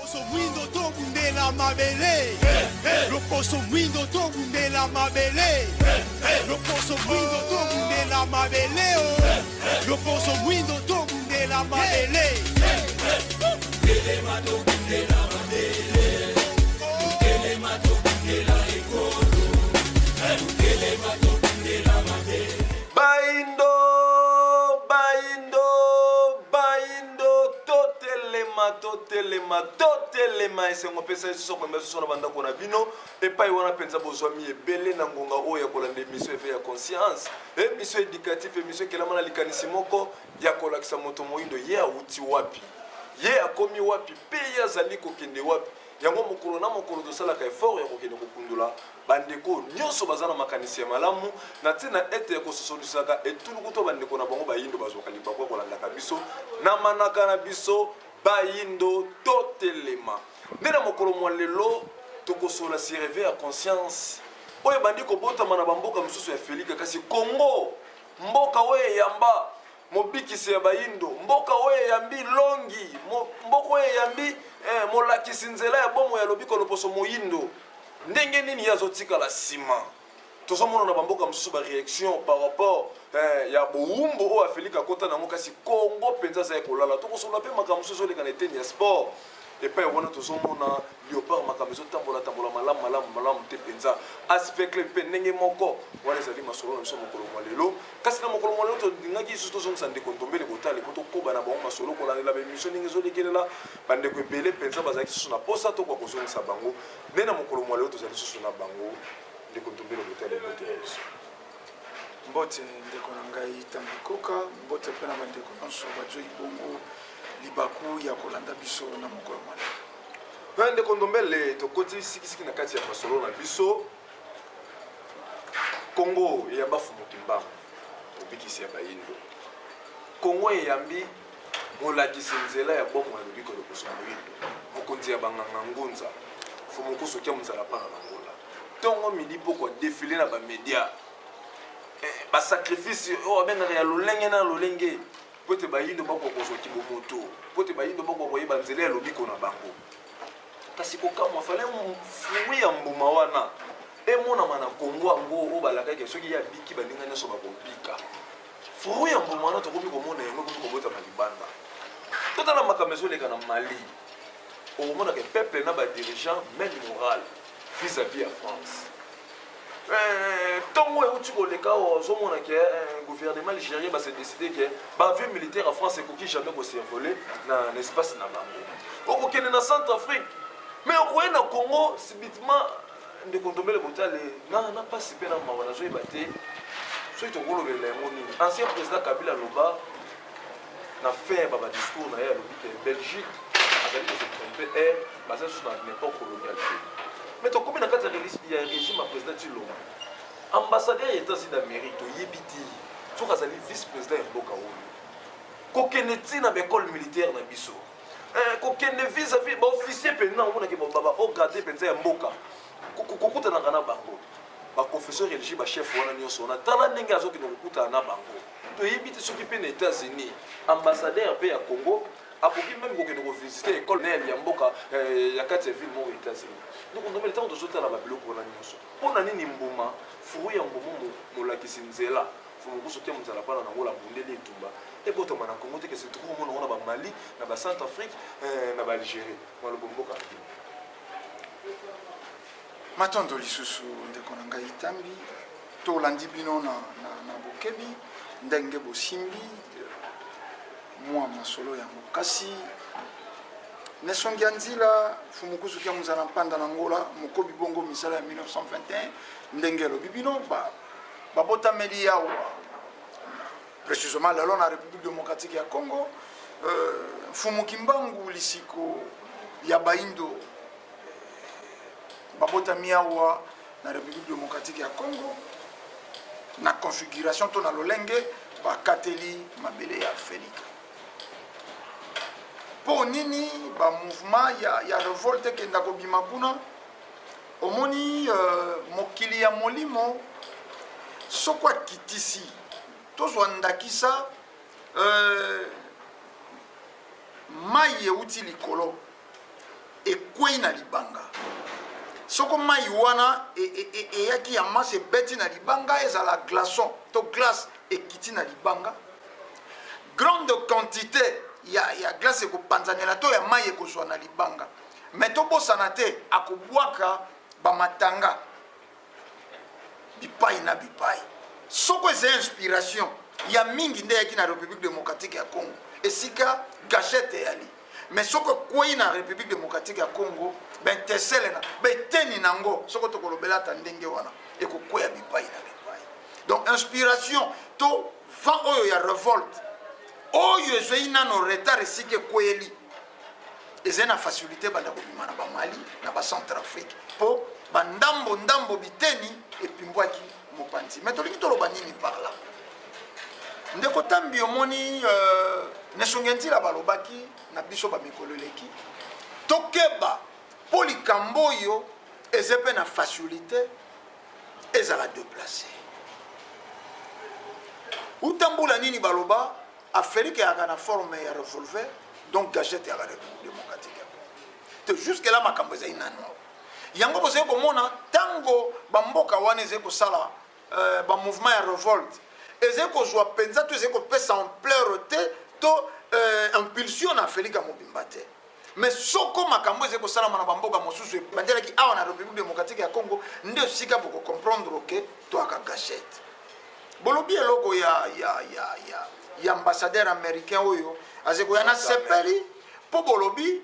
Loposo mwindo tobundela mabele. Loposo mwindo tobundela mabele. Loposo mwindo tobundela mabele. Oh. Loposo mwindo tobundela mabele. Telema tobundela mabele. Telema tobundela ekolo. Telema tobundela mabele. Bayindo, bayindo, bayindo, totelema, totelema, totelema. Esengo pesa lisusu komema biso na bandako na bino epai wana mpenza bozwami ebele na ngonga oyo ya kolanda emission Eveil ya conscience, emission éducative, emission ekelama na likanisi moko ya kolakisa moto moyindo ye awuti wapi, ye akomi wapi mpe ye azali kokende wapi. Yango mokolo na mokolo tosalaka effort ya kokende kokundola bandeko nyonso baza na makanisi ya malamu na ntina ete ya kososolisaka etuluku to bandeko na bango bayindo bazwaka libaku ya kolandaka biso na manaka na biso bayindo totelema. Nde na mokolo mwa lelo tokosola sur éveil ya conscience oyo ebandi kobotama na bamboka mosusu ya Felika, kasi Congo mboka oyo eyamba mobikisi ya bayindo, mboka oyo eyambi longi, mboka oyo eyambi molakisi nzela ya bomoi ya lobiko loposo moyindo, ndenge nini ye azotikala nsima? Tozomona na bamboka mosusu ba réaction par rapport ya bowumbu oyo Afelika akota nango, kasi Congo mpenza aza ya kolala. Tokosolola mpe makambo mosusu ezoleka na eteni ya sport epai wana tozomona Leopard makambo ezotambola tambola malamu malamu malamu te mpenza. ASV Club mpe ndenge moko. Wana ezali masolo na biso mokolo mwa lelo. Kasi na mokolo mwa lelo tolingaki lisusu tozongisa ndeko Ndombele Botale mpo tokoba na bango masolo, kolandela ba émission ndenge ezolekelela bandeko ebele mpenza bazalaki lisusu na posa tokoka kozongisa bango. Nde na mokolo mwa lelo tozali lisusu na bango. Ndeko Ndombele Botale, mbote ya biso. Mbote ndeko na ngai Tambi Koka, mbote mpe na bandeko nyonso bazwi bongo libaku ya kolanda biso na mokolo mwa lelo. Mpe ndeko Ndombele, tokoti sikisiki na kati ya masolo na biso. Congo eyamba Fumu Kimbangu, mobikisi ya bayindo. Congo eyambi molakisi nzela ya bomoi ya lobiko lokoso moyindo, mokonzi ya banganga ngunza, Fumu Nkusu Kia Munzala Mpaka na Angola. Tongo midi pokwa defile na ba media, ba sacrifice oyo babengaka ya lolenge na lolenge po ete bayindo bakoka kozwa kibomoto, po ete bayindo bakoka koyeba nzela ya lobiko na bango. Kasi kokamwa, fale fruit ya mbuma wana emonama na Congo yango oyo balakaki soki ye abiki baninga nyonso bakobika. Fruit ya mbuma wana tokomi komona yango ekomi kobotama libanda. Totala makambo ezoleka na Mali, okomona ke peuple na ba dirigeants même morale vis-à-vis ya France. Ntongo euti koleka awa ozomona ke gouvernement algérien ba se décider ke ba avion militaire ya France ekoki jamais kosurvoler na espace na bango. Okokende na Centre-Afrique, mais okoye na Congo subitement. Ndeko Ndombele Botale, na pasi mpe na mawa, nazoyeba te soki tokolobela yango nini. Ancien président Kabila aloba na fin ya ba discours na ye, alobi ke Belgique azali kose tromper, air baza lisusu na époque coloniale te. Mais tokomi na kati ya régime ya président Tshilombo, ambassadeur ya États-Unis d'Amérique toyebi te soki azali vice président ya mboka oyo, kokende ntina ba école militaire na biso, kokende vis-à-vis ba officier mpenza, omonaki ba haut gradé mpenza ya mboka, kokutanaka na bango ba confession religieux, ba chef wana nyonso wana. Tala ndenge azokende kokutana na bango. Toyebi te soki mpe na États-Unis ambassadeur mpe ya Congo akoki même kokende kovisite école nel ya mboka ya kati ya ville moko ya États-Unis. Donc Ndombele, ntango tozotala babiloko wana nyonso, mpo na nini mbuma, fruit ya mbuma, molakisi nzela Fumu Nkusu Kia Munzala Mpana na Angola abundeli etumba ebotama na Congo te, kasi tokomona yango na ba Mali, na ba Centre-Afrique, na ba Algérie? Maloba mboka na bino. Matondo lisusu ndeko na ngai Tambi, tolandi bino na bokebi ndenge bosimbi mwa masolo yango. Kasi nesongi ya nzila Fumu Nkusu Kia Munzala Mpanda na Angola mokobi bongo misala ya 1921 ndenge elobi bino babotameli yawa précisément lelo na République démocratique ya Congo. Mfumu Kimbangu lisiko ya baindo babotami awa na République démocratique ya Congo na configuration to na lolenge bakateli mabele ya Felika. Mpo nini ba mouvement ya révolte ekenda kobima kuna? Omoni mokili ya molimo soko akitisi, tozwa ndakisa mai euti likolo. Ekwei na libanga. Soko mai wana eyaki e, e, ya masse ebeti na libanga, ezala glaçon to glace ekiti na libanga, grande quantité ya, ya glace ekopanzanela to ya mai ekozwa na libanga. Me tobosana te akobwaka bamatanga bipai na bipai. Soko eza inspiration ya mingi nde eyaki na République démocratique ya Congo, esika gachette eyali. Mais soko ekwei na République démocratique ya Congo, bentesele na beteni nango, soko tokolobela ata ndenge wana, ekokweya bipai na bipai. Donc inspiration to vent oyo ya revolte oyo ezwei nano retard esika ekweyeli, ezali na facilité banda kobima na bamali na bacentre afrique mpo bandambo ndambo biteni epimbwaki mopanzi. Me tolingi toloba nini par là, ndeko Tambi? Omoni nesongi ya nzila balobaki na biso bamikolo eleki, tokeba mpo likambo oyo eza mpe na facilité ezala déplacé. Uta mbula nini baloba Afrique eyaka na forme ya revolver, donc gadget ya République démocratique ya Congo te. Jusque là makambo ezali nano yango. Bozali komona ntango bamboka wana ezali kosala bamouvement ya revolte, ezali kozwa mpenza to ezali kopesa ampleur te to impulsion na Afrika mobimba te. Mais soko makambo ezali kosalama na bamboka mosusu ebandelaki awa na République démocratique ya Congo, nde esika bokocomprendre ke toaka gachette. Bolobi eloko ya ambassadeur américain oyo azali koya, na sepeli mpo bolobi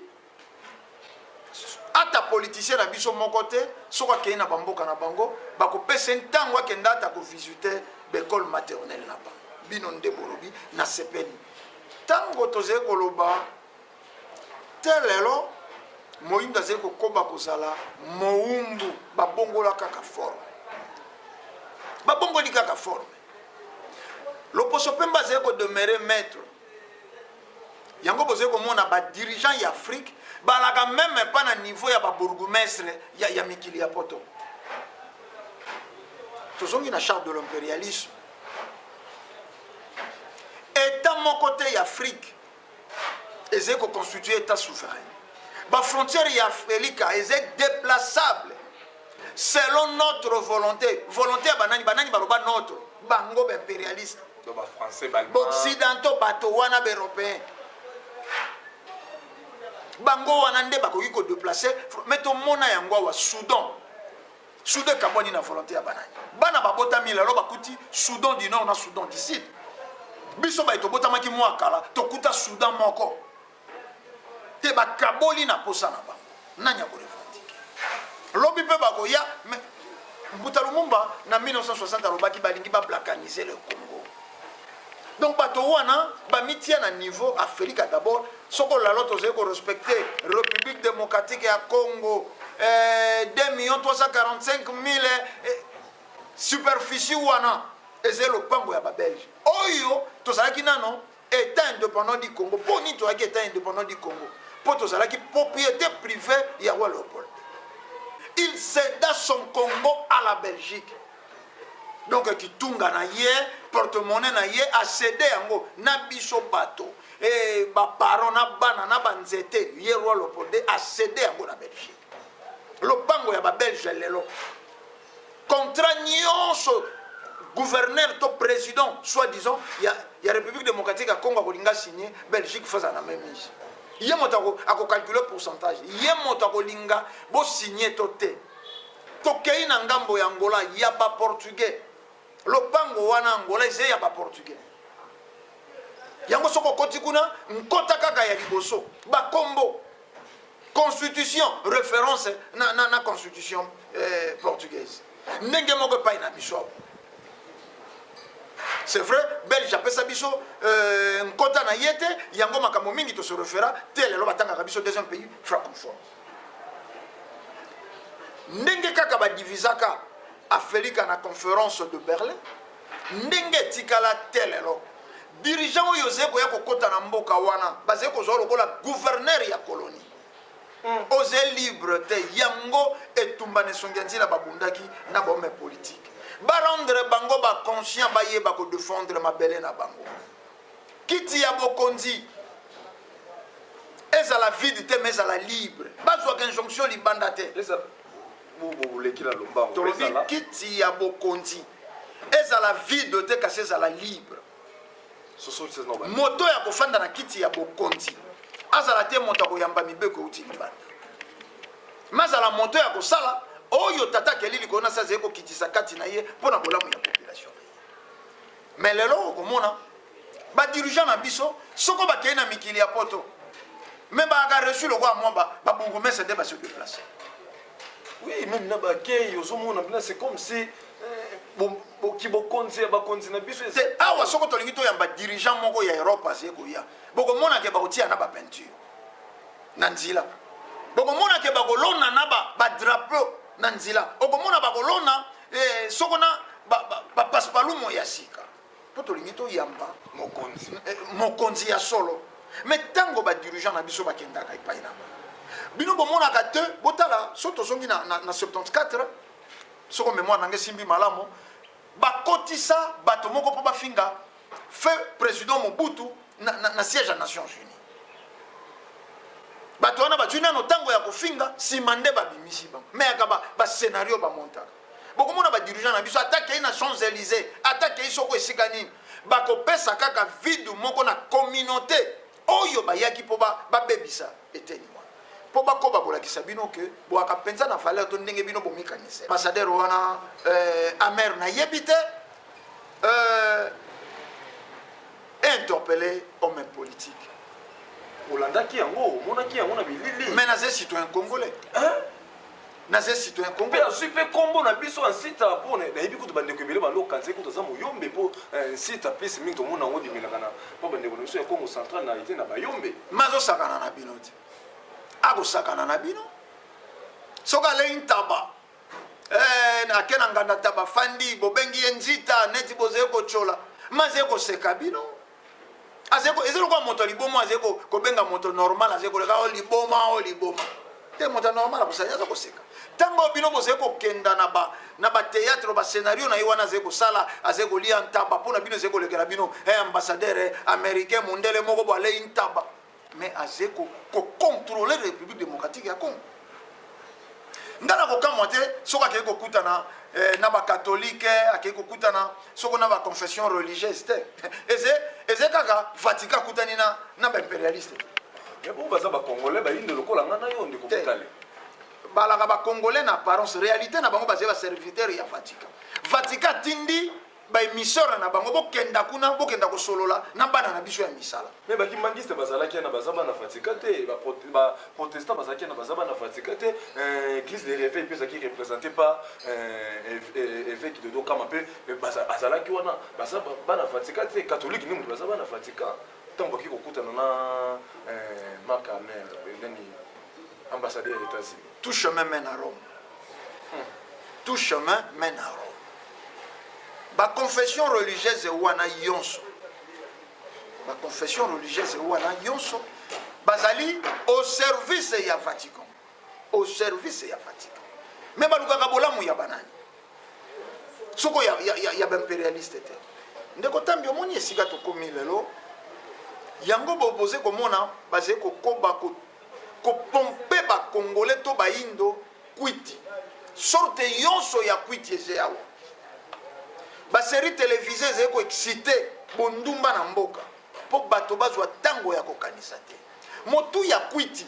ata politicien na biso moko te, soki akei na bamboka na bango, bakopesa ntango akenda ata kovisite baekole maternelle na bango. Bino nde bolobi, na sepeli. Ntango tozali koloba te, lelo moyindo azali kokoba kozala mowumbu. Babongola kaka forme, babongoli kaka forme. Loposo pembe azali kodemeurer maître. Yango bozali komona badirigeant ya Afrique balaka même pas na niveau ya babourgmestre ya mikili ya poto. Tozongi na charte de l'impérialisme. État moko te ya Afrique ezali koconstitue état souverain. Bafrontière ya Afrika ezali déplaçable selon notre volonté. Volonté ya banani? Banani baloba notre? Bango baimpérialiste. Donc bafrançais, baallemand. Baoccidentaux, bato wana baeuropéen, bango wana nde bakoki kodéplacer. Mais tomona yango awa, Soudan. Soudan ekabwani na volonté ya banani? Bana babotami lelo bakuti Soudan du Nord na Soudan du Sud. Biso baye tobotamaki mwa kala, tokuta Soudan moko te. Bakaboli na posa na bango. Nani akorevendiquer lobi mpe bakoya? Mais Mbuta Lumumba na 1960 alobaki balingi babalkaniser le Congo. Donc bato wana bamitia na niveau Afrika d'abord. Soko lalo tozali korespecter République démocratique ya Congo, 2 millions 345 000 superficie wana ezali lopango ya babelge. Oyo tozalaki nano état indépendant du Congo. Mpo nini tozalaki état indépendant du Congo? Mpo tozalaki propriété privée ya roi Léopold. Il céda son Congo à la Belgique. Donc kitunga na ye, porte-monnaie na ye, acédé yango na biso bato e baparent na bana na banzete. Ye roi Léopold acédé yango na Belgique, lopango ya babelge. Lelo contrat nyonso gouverneur to président soi-disant ya République démocratique ya Congo akolinga signer, Belgique faza na même mise. Ye moto akocalculer pourcentage, ye moto akolinga bosigne to te. Tokei na ngambo ya Angola, ya baportugais. Lopango wana Angola eza ya baportugais. Yango soki okoti kuna, nkota kaka ya liboso, bakombo, constitution, référence na constitution portugaise. Ndenge moko epai na biso awa. C'est vrai, Belge apesa biso nkota na ye te. Yango makambo mingi tose référa te. Lelo batangaka biso deuxième pays francophone. Ndenge kaka badivisaka Afrika na conférence de Berlin, ndenge etikala te. Lelo dirigeant oyo ozali koya kokɔta na mboka wana, bazali kozwa lokola gouverneur ya colonie. Oze libre te. Yango etumba na esongi ya nzela babundaki na bahomme politique, barendre bango baconscient, bayeba kodéfendre mabele na bango. Kiti ya bokonzi ezala. Ezala vide te, mais ezala libre. Bazwaka injonction libanda te. Boleki na lombango. Tolobi kiti ya bokonzi ezala vide te, kasi ezala libre. Moto ya kofanda na kiti ya bokonzi azala te moto akoyamba mibeko euti libanda, mazala moto ya kosala oyo tata akeli likolo na se azali kokitisa kati na ye mpo na bolamu ya population na ye. Mais lelo okomona badirigeant na biso soko bakei na mikili ya poto, me bayaka reçu lokola mwa babourgmestre nde base déplace. Oui, même na bakei, ozomona mpena c'est comme si bokonzi ya bakonzi na biso. Te, awa soko tolingi toyamba dirigeant moko ya Europe azie koya, bokomona ke bakotia na bapeinture na nzela, bokomona ke bakolona na badrapeau na nzela, okomona bakolona soko na bapaspalumo ya sika, mpo tolingi toyamba mokonzi. Mokonzi ya solo. Mais ntango badirigeant na biso bakendaka epai na bango, bino bomonaka te. Botala, so tozongi na 74, soko mémoire nanga esimbi malamu, bakotisa bato moko mpo bafinga feu président Mobutu na siège ya Nations Unies. Bato wana bazwi nano ntango ya kofinga, nsima nde babimisi bango. Me yaka bascénario bamontaka, bokomona badirigeant na biso, ata kei na Champs Élysées, ata kei soko esika nini, bakopesa kaka vide moko na communauté oyo bayaki mpo babebisa eteni wana, mpo bakoba kolakisa bino ke bwaka mpenza na valeur to ndenge bino bomikanisa. Ambassadeur wana Hammer, nayebi te, interpellé homme politique. Olandaki yango, omonaki yango na bilili? Mais naza citoyen congolais, naza citoyen Mpe congolais. Azwi mpe nkombo na biso ya Nsita, mpo nayebi kutu bandeko ebele balokanzi kutu aza moyombe, mpo Nsita mpesi mingi tomona yango ebimelaka na mpo bandeko na biso ya Congo Central na ete na bayombe. Me azosakana na bino te, akosakana na bino soki alei ntaba, ake na nganda taba, fandi, bobengi ye nzita neti bozali kotyola, me azali koseka bino. Eza lokola moto ya liboma azali kobenga moto normal, azali koleka o liboma, o liboma te. Moto ya normal akosala, aza koseka ntango bino bozali kokenda na bathéâtre, bascénario na ye wana azali kosala, azali kolia ntaba mpo na bino, ezali kolekela bino ambassadeur américain, mondele moko bo alei ntaba, mais azali kocontrôler République démocratique ya Congo. Nga na kokamwa te soki akei kokutana na bacatholique, akei kokutana soko na baconfession religieuse te. Eze kaka Vatican akutani na baimpérialiste te. Mais bon, baza bacongolais, bayindo lokola nga na yo, ndeko Te. Motale. Balaka bacongolais na apparence, réalité na bango bazali baserviteur ya Vatican. Vatican atindi baémissaire na bango, bokenda kuna, bokenda kosolola na bana na biso ya misala. Mais bakimbangiste bazalaki wana, baza bana Vatican te. Baprotestant bazalaki wana, baza bana Vatican te. Église de réveil mpe ezalaki représenté par évêque Dodo Kama, mpe azalaki wana, baza bana Vatican te. Catholique nde moto baza bana Vatican. Ntango baki kokutana na Mark Hammer, nani, ambassadeur ya États-Unis. Tout chemin mène à Rome, tout chemin mène à Rome. Baconfession religieuse wana nyonso, baconfession religieuse wana nyonso bazali au service ya Vatican, au service ya Vatican. Me balukaka bolamu ya banani? Soko ya baimpérialiste te. Ndeko Tambi, omoni esika tokomi lelo, yango boze komona bazali kokoba kopompe bacongolais to bayindo kwiti, sorte nyonso ya kwiti eze awa. Basérie télévisée ezali koexciter bondumba na mboka mpo bato bazwa ntango ya kokanisa te. Motu ya kwiti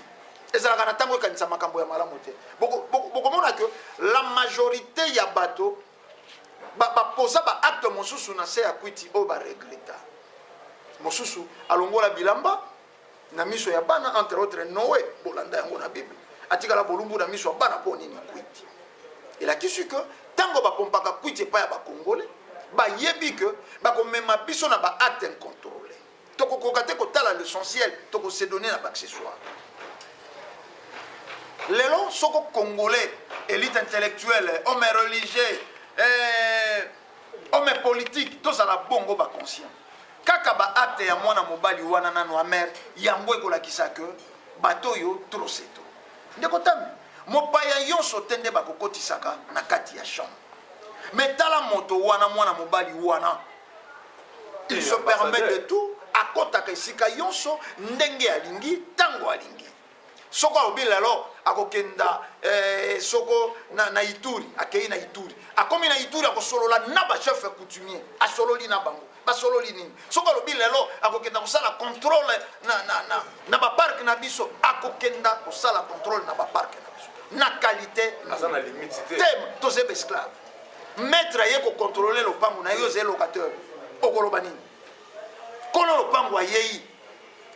ezalaka na ntango ekanisa makambo ya malamu te. Bokomona ke la majorité ya bato baposa baacte mosusu na se ya kwiti oyo baregreta. Mosusu alongola bilamba na miso ya bana, entre autres Noé, bolanda yango na Bible, atikala bolumbu na miso ya bana. Mpo nini? Kwiti. Elakisi ke ntango bapompaka kwiti epai ya bacongolais, bayebi ke bakomema biso na baacte incontrôlé, tokokoka te kotala l'essentiel, tokosedonner na baaccessoire. Lelo soko congolais, élite intellectuelle, homme religieux, homme politique, tozala bongo baconscient. Kaka baacte ya mwana mobali wana nano Hammer, yango ekolakisa ke bato oyo, trop c'est trop. Ndeko Tami, mopaya nyonso te nde bakokotisaka na kati ya chambre. Mais tala moto wana, mwana mobali wana, il se permet de tout. Akotaka esika yonso ndenge alingi, ntango alingi. Soko alobi lelo akokenda eh, soko na, na Ituri, akei na Ituri, akomi na Ituri akosolola na bachef coutumier, asololi na bango, basololi nini? Soko alobi lelo akokenda kosala contrôle na, na, na, na baparke na biso, akokenda kosala contrôle na baparke na biso na qualité aza na limite te. Te, toza baesclave. Maître aye kocontrôle lopango na yo, ozali locateur, okoloba nini? Kolo lopango ayei,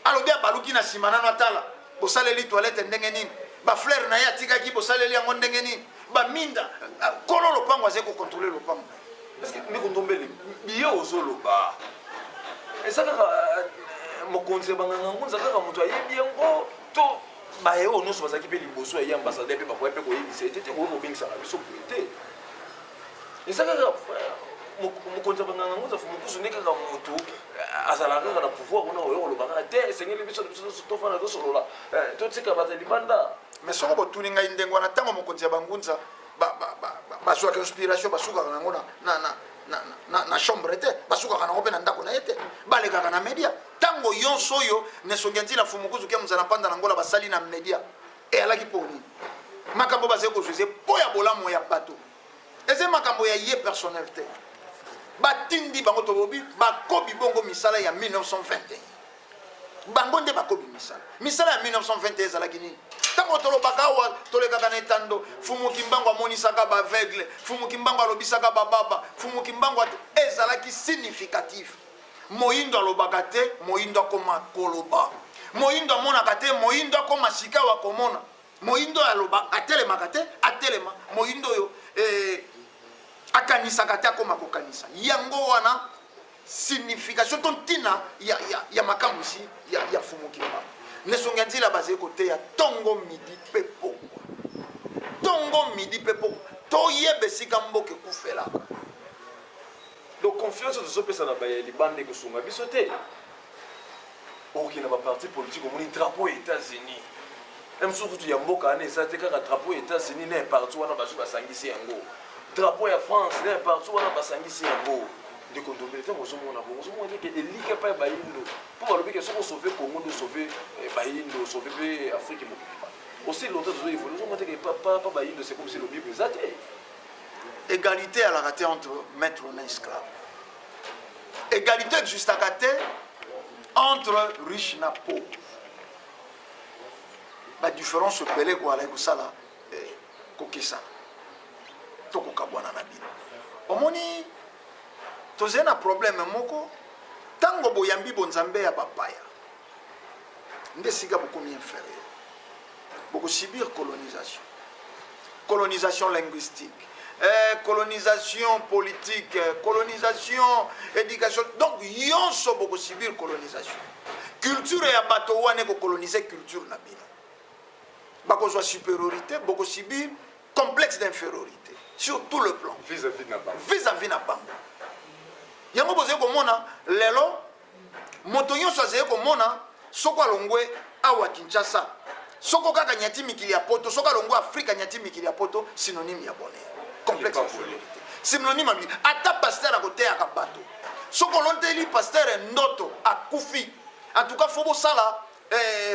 alobi, abaluki na nsima nano atala bosaleli toilette ndenge nini, bafleur na ye atikaki bosaleli yango ndenge nini, baminda. Kolo lopango azali kocontrôle lopango. Parce que ndeko Ndombele, biye ozoloba eza kaka mokonzi ya banganga ngunza, kaka moto ayebi yango to baye oyo nyonso bazalaki mpe liboso ya ye ambassadeur mpe bakoya mpe koyebisa ye te te koki kobengisaka biso boye te. Eza kaka mokonzi ya banganga ngunza Fumukusu nde kaka moto azalaka kaka na pouvoir kuna oyo koloba kaka te esengeli biso na biso nyonso tofanda tosolola, totika bato ya libanda? Mais soko botuni ngai ndenge wana, ntango mokonzi ya bangunza bazwaka inspiration, basukaka nango na chambre te, basukaka nango mpe na ndako na ye te, balekaka na media. Ntango nyonso oyo Nesongi ya Nzila Fumukuzu ke Mozala Mpanda na Ngola basali na media, eyalaki mpo nini? Makambo bazali kozwa eze mpo ya bolamu ya bato, eze makambo ya ye personnel te. Batindi bango, tolobi bakobi bongo misala ya 1921, bango nde bakobi misala. Misala ya 1921 ezalaki nini? Ntango tolobaka awa, tolekaka na etando, Fumu Kimbangu amonisaka baaveugle, Fumu Kimbangu alobisaka bababa, Fumu Kimbangu ezalaki significatif. Moyindo alobaka te, moyindo akoma koloba. Moyindo amonaka te, moyindo akoma sikawa komona. Moyindo oyo aloba atelemaka te, atelema. Moyindo oyo akanisaka te, akoma kokanisa. Yango wana signification to ntina ya makamwisi ya Fumu Kimbangu. Nesongi ya Nzila bazali koteya ntongo, midi mpe pokwa, ntongo, midi mpe pokwa, toyeba esika mboka ekufelaka. Donc confiance oyo tozopesa na baya libanda ekosunga biso te. Okokende na baparti politique, omoni drapeau ya États-Unis, na mosusu kutu ya mboka wana eza te, kaka drapeau ya États-Unis na ya parti wana bazwi basangisi yango, drapeau ya France na ya parti wana basangisi yango. Ndeko Ndombele, ntango ozomona bongo, ozomona te ke elika epai ya bayindo, mpo balobi ke soki osauve Congo nde osauve bayindo, osauve mpe Afrique mobimba. Aussi longtemps tozo évolue, ozomona te ke pa bayindo c'est comme si lobiko eza te. Égalité alaka te entre maître na esclave. Égalité existaka te entre riche na pauvre. Badifférence ebele koala ekosala kokesana to kokabwana na bino. Omoni, tozali na problème moko. Ntango boyambi bonzambe ya bapaya, nde esika bokomi inférieur, bokosubir colonisation, colonisation linguistique, colonisation politique, colonisation éducation. Donc nyonso bokosubir colonisation. Culture ya bato wana ekocolonise culture na bino, bakozwa supériorité, bokosubir complexe d'infériorité sur tout le plan. Vis-à-vis na bango. Vis-à-vis na bango. Yango bozali komona lelo, moto nyonso azali komona soko alongwe awa Kinshasa, soko kaka nyati mikili ya poto, soko alongwe Afrika nyati mikili ya poto, synonyme ya bonheur. Complexe d'infériorité, synonyme ya ata pasteur akoteyaka bato, soko oloteli pasteur ndoto akufi, en tout cas faut bosala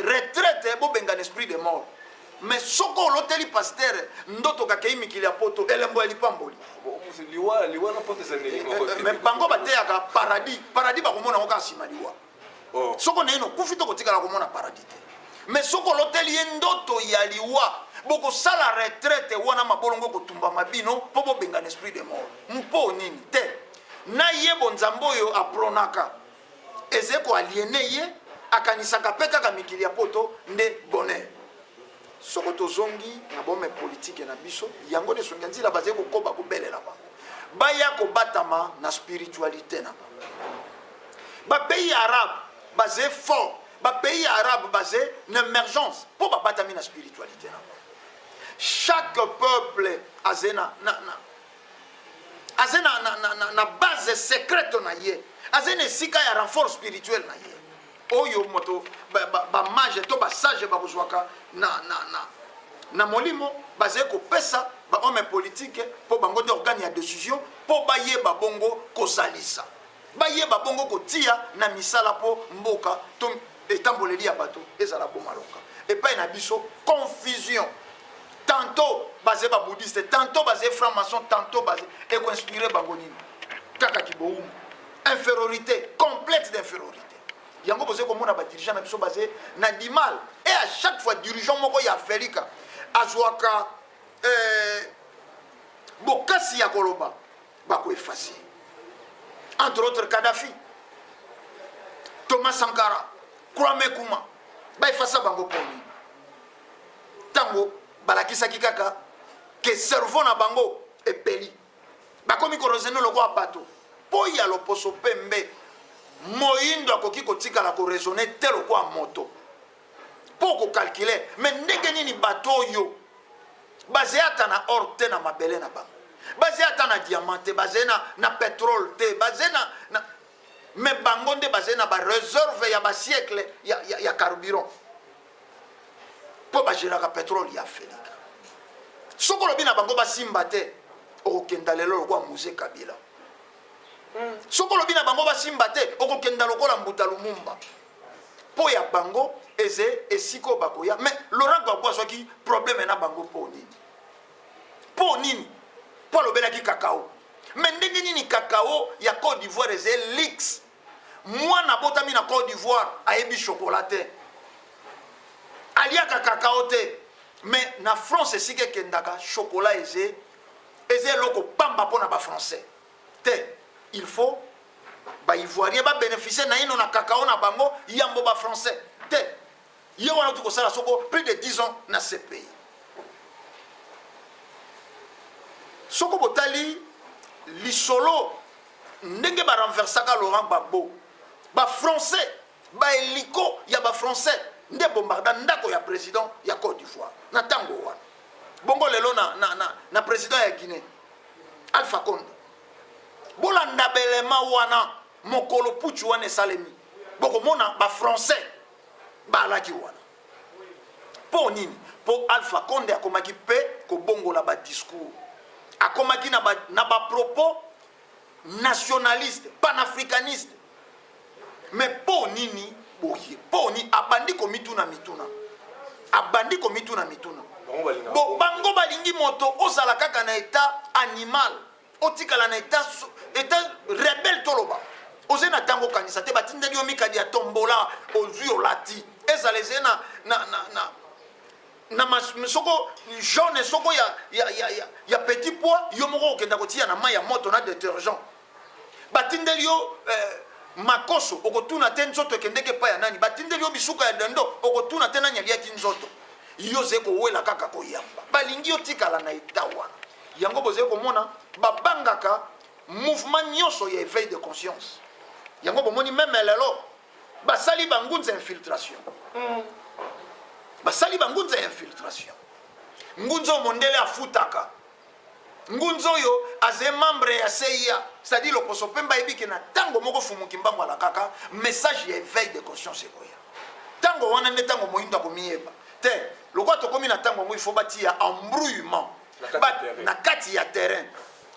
retraite, bobengana esprit de mort. Mais soko oloteli pasteur ndoto kakei mikili ya poto, elembo ya lipamboli. Liwa, liwa na poto eza ndenge moko. Mais bango bateyaka paradis. Paradis bakomona yango kaka nsima liwa. Oh. Soko naye nokufi to kotikala komona paradis te. Mais soko oloteli ye ndoto ya liwa, bokosala retraite wana, mabolongo ekotumbama bino mpo bobengana esprit de mort. Mpo nini te na ye bonzambe oyo apronaka eze koaliene ye, akanisaka mpe kaka mikili ya poto nde bonheur. Soko tozongi na bome politike na biso, yango nde Songi ya Nzila bazali kokoba kobelela bango baya kobatama na spiritualité na bango. Bapays arabe baze fort, bapays arabe baze na émergence mpo babatami na spiritualité na bango. Chaque peuple aze na, aze na base secrète na ye, aze na esika ya renfort spirituel na ye oyo moto bamage to basage bakozwaka na molimo, bazali kopesa bahomme politique mpo bango nde organe ya décision, mpo bayeba bongo kozalisa. Bayeba bongo kotia na misala mpo mboka to etamboleli ya bato ezala bomalonga. Epai na biso confusion, tantôt baze ba bouddhiste, tantôt baze franc maçon, tantôt baze ekoinspire bango nini? Kaka kibowumbu, infériorité complète d'infériorité. Yango bozali komona ba dirigeant na biso baze na du mal, et à chaque fois dirigeant moko ya Afrika azwaka eh, bokasi ya koloba bako effacer, entre autres Kadhafi, Thomas Sankara, Kwame Nkrumah, baefasa bango mpo nini? Ntango balakisaki kaka ke cerveau na bango epeli, bakomi koraisonner lokola bato mpo ya loposo pembe. Moyindo akoki kotikala koraisonner te lokola moto mpo kokalkule. Me ndenge nini bato oyo baze ata na or te na mabele na bango, baze ata na diamant te, baze na pétrole te, baze na me bango nde baze na bareserve ya basiècle ya carburant mpo bagéraka pétrole ya Afrika? Soki olobi na bango basimba te, okokenda lelo lokola Mzee Kabila. Soki olobi na bango basimba te, okokenda lokola Mbuta Lumumba. Mpo ya bango eze esika oyo bakoya. Mais Laurent Gbagbo azwaki problème na bango mpo nini? Mpo nini? Mpo alobelaki cacao. Mais ndenge nini cacao ya Côte d'Ivoire eze luxe? Mwana abotami na Côte d'Ivoire ayebi chocolat te, aliaka cacao te. Mais na France esika ekendaka chocolat eze eloko pamba mpo na bafrançais te. Il faut baivoirien babénéficie naino na cacao na bango yambo bafrançais te. Ye wana oti kosala soko plus de 10 ans na CPI. Soko botali lisolo ndenge barenversaka Laurent Gbagbo, bafrançais, bahélico ya bafrançais nde bombarda ndako ya président ya Côte d'Ivoire na ntango wana. Bongo lelo na président ya Guinée Alpha Condé, bolanda belema wana, mokolo putsch wana esalemi, bokomona bafrançais baalaki wana. Mpo nini? Mpo Alpha Condé akomaki mpe kobongola badiscours, akomaki na bapropos nationaliste, panafricaniste. Mais mpo nini boye? Mpo nini abandi komituna mituna? Abandi komituna mituna. Bango balingaka Bo, bango balingi moto ozala kaka na état animal, otikala na état rebelle. Toloba ozali na ntango okanisa te, batindeli yo mikadi ya tombola, ozwi, olati, ezala ezali na soko jaune, soko ya petit pois, yo moko okenda kotia na mai ya moto na détergent. Batindeli yo makoso, okotuna te nzoto ekendeki epai ya nani. Batindeli yo bisuka ya dendo, okotuna te nani aliaki nzoto. Yo ozali kowela kaka koyamba. Balingi yo tikala na état wana. Yango bozali komona babangaka mouvement nyonso ya éveil de conscience. Yango bomoni même lelo basali bangunza infiltration, basali bangunza ya infiltration. Ngunza oyo mondele afutaka, ngunza oyo aze membre ya CIA, c'est-à-dire loposo pembe ayebi ke na ntango moko Fumu Kimbangu alakaka message ya éveil de conscience ekoya. Ntango wana nde ntango moyindo akomiyeba te. Lokola tokomi na ntango yango, il faut batia embrouillement na kati ya terrain. Na kati ya terrain,